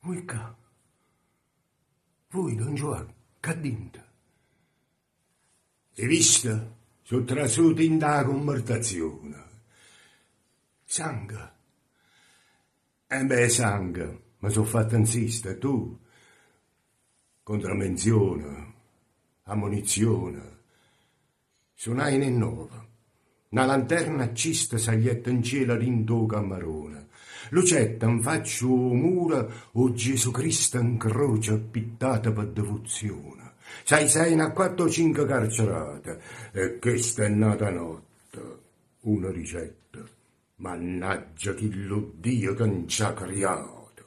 Vui ccà. Vui, don Giuà, ccà dinto. 'E visto? So' trasuto 'int' 'a cummertazione. Sanghe. Embè, sanghe, me so' fatto 'nzisto e tu? Contravvenzione, ammonizione. Sunaino 'e nnove. Na lanterna a cista sagliette 'ncielo 'a dint' 'o cammarone. Lucette 'nfaccia 'o muro 'o Giesù Cristo 'ncroce pittato pe devuzione. S'aizajeno a quatto o cinche carcerate e chesta è n'ata notte, uno dicette, Mannaggia chillu Dio ca nce ha criato!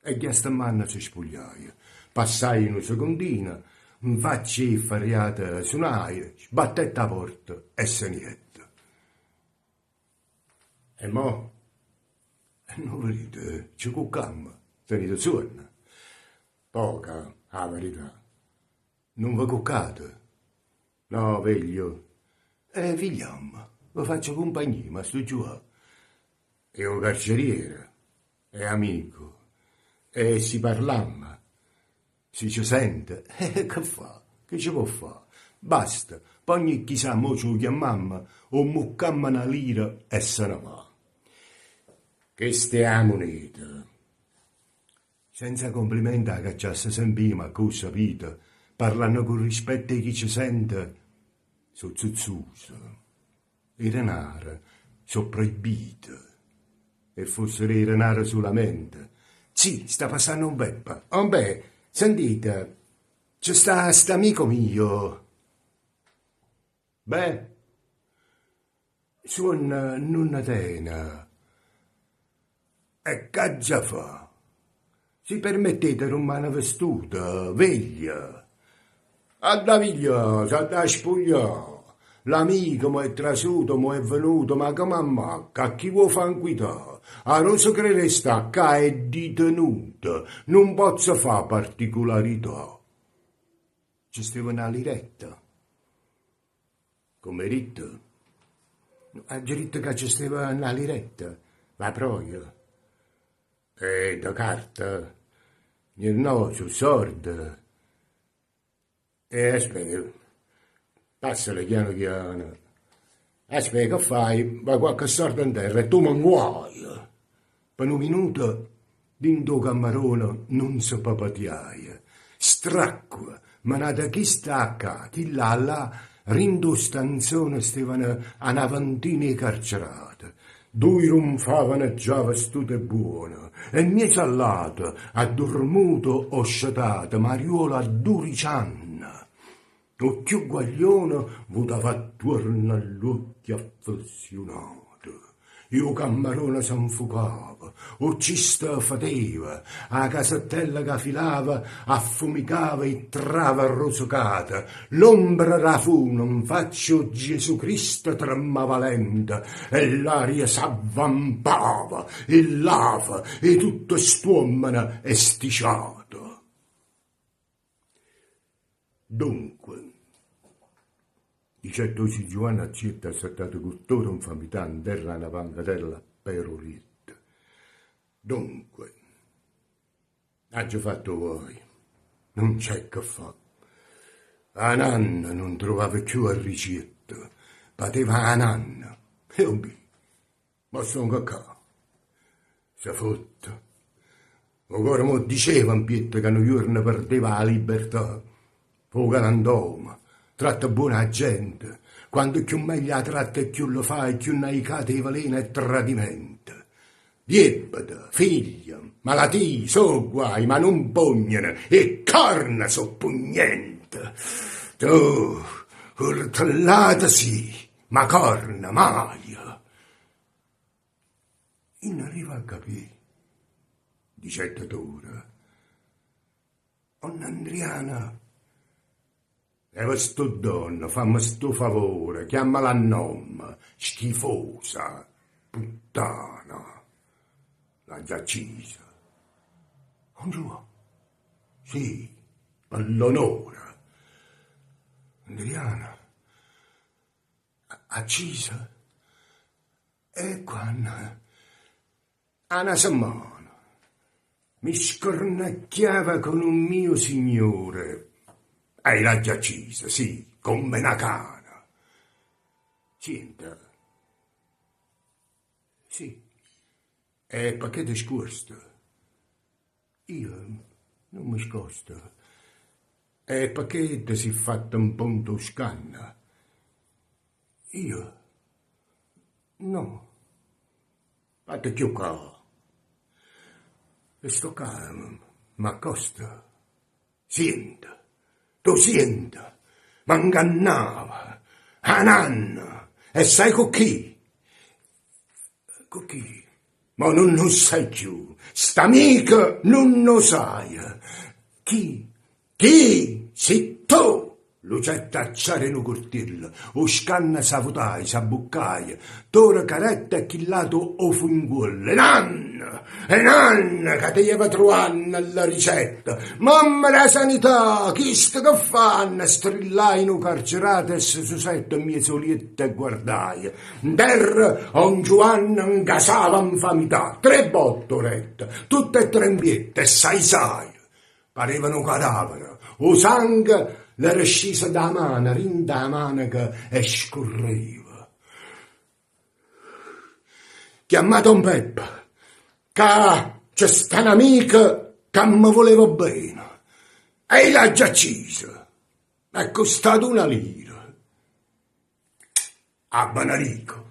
E ghiastemmanno se spugliaje. Passaje nu secondino, 'nfaccia 'e ferriate sunaje, sbattette 'a porta e se ne jette. E mo? E nun vedite, ce cuccammo, tenite suonno? Poca, 'a verità. Nun ve cuccate? No, veglio. E vegliammo, ve faccio cumpagnia, mastu Giuà. È 'o carceriere, è amico. E si parlammo, si ce sente, e che fa? Che ce pò fa? Basta, p'ogni chisà mo ce 'o chiammammo, 'o mmuccammo na lira e se ne va. Chesta è 'a muneta. Senza cumplimente 'a cacciasse sempe ma cu 'o ssapite, parlanno cu rispetto 'e chi ce sente, so' zuzzuse. 'E denare so' proibite. E fossero 'e denare sulamente. Sì, sta passanno 'on Peppe. On Pe', sentite, ce sta st'amico mio. Beh, suonno nun ne tene. E ch'aggia fa'? Si permettete rummane vestuto, veglia. Adda piglià, s'adda spuglià. L'amico mo è trasuto, mo è venuto, ma comme ammacca, a chi vuo' fa 'nquità? Arò se crede 'e sta ccà è ditenuto, nun pozzo fa particularità. Ce steva na liretta. Comme 'e ditto? Aggio ditto ca ce steva na liretta, va proio. E de carta? Gnernò, so' sorde. E aspetta, passala chiano chiano. Aspè, che fai? Va quacche sordo 'nterra e tu me 'nguaie. Pe nu minuto dint' 'o cammarone nun se papatiaie. Stracqua, menata chi sta 'a ccà, chi llà 'a llà, dint' 'o stanzone stevano 'a na ventina 'e carcerate. Duje runfavano già vestute buono e 'mmiezo a ll'ate, addurmuto o scetato, mariuolo a durici anne. 'O cchiù guaglione vutava attuorno ll'uocchie affezziunate e 'o cammarone se 'nfucava, 'o cisto feteva, 'a casettella ca filava affumicava 'e trave arrusecate, ll'ombra d' 'a funa 'nfaccia 'o Giesù Cristo tremmava lenta e ll'aria s'avvampava 'e lava 'e tutte st'uommene e sti ciate. Dunque, dicette 'o si Giuanne Accetta assettato cu Tore 'nfamità 'nterra a na pancatella appere 'o lietto, dunque, aggio fatto 'o guaio, nun c'è che fà. 'A nanna nun truvava cchiù arricietto, pateva 'a nanna e 'o bbì, Mo stongo ccà. Se fotte. O core m' 'o diceva 'mpietto ca nu juorno perdeva 'a libertà. 'O galantomo tratta buono 'a gente, quanto cchiù meglio 'a tratta e cchiù le fa e cchiù n'aicata 'e veleno e tradimento. Diebbete, figlie, malatie, so' guai, ma nun pogneno, 'e ccorne so' pugnente. Tu, curtellata si', ma corna maje! Io nun arrivo a capì, dicette Tore. 'Onn'Andriana, leva stu donna, famme stu favore, chiammala a nomme, schifosa, puttana. L'aggio accisa. 'On Giuà? Sì, pe ll'onore. Andriana. Accisa? E quanno? 'A na semmana. Mi scornacchiava con un mio signore e i' l'aggio accisa, sì, comme na cana. Siente? Sì. E pecché te scuoste? Io nun me scosto. E pecché te si' fatta 'mponta 'o scanno? Io? No. Vatte cchiù ccà. E sto ccà, m'accosto. Siente, tu siente, m'ingannava, 'a n'anno, e sai cu chi? Cu chi? Mo nun 'o sai cchiù, st'amico nun 'o saje. Chi? Chi si' tu? Lucette 'acciaro 'e nu curtiello, 'o scanno s'avutaje, s'abbuccaje, Tore carette e chill'ato 'o fu 'ncuollo. È n'anno! È n'anno ca te jeva truvanno, lle dicette. Mamma d' 'a Sanità, chisto che fanno? Strillaje nu carcerato e se susette 'mmiez' 'o lietto e guardaje. 'Nterra 'on Giuanne 'ncasava 'nfamità. Tre botte 'o dette, tutt' 'e ttre 'mpietto e s'aizaje. Pareva nu cadavere, 'o sanghe l'era sciso d' 'a mano dint' 'a maneca e scurreva. Chiammate 'on Peppe, ca ce sta n'amico ca me vuleva bene e i' l'aggio acciso, m'è custato una lira. 'A benedico.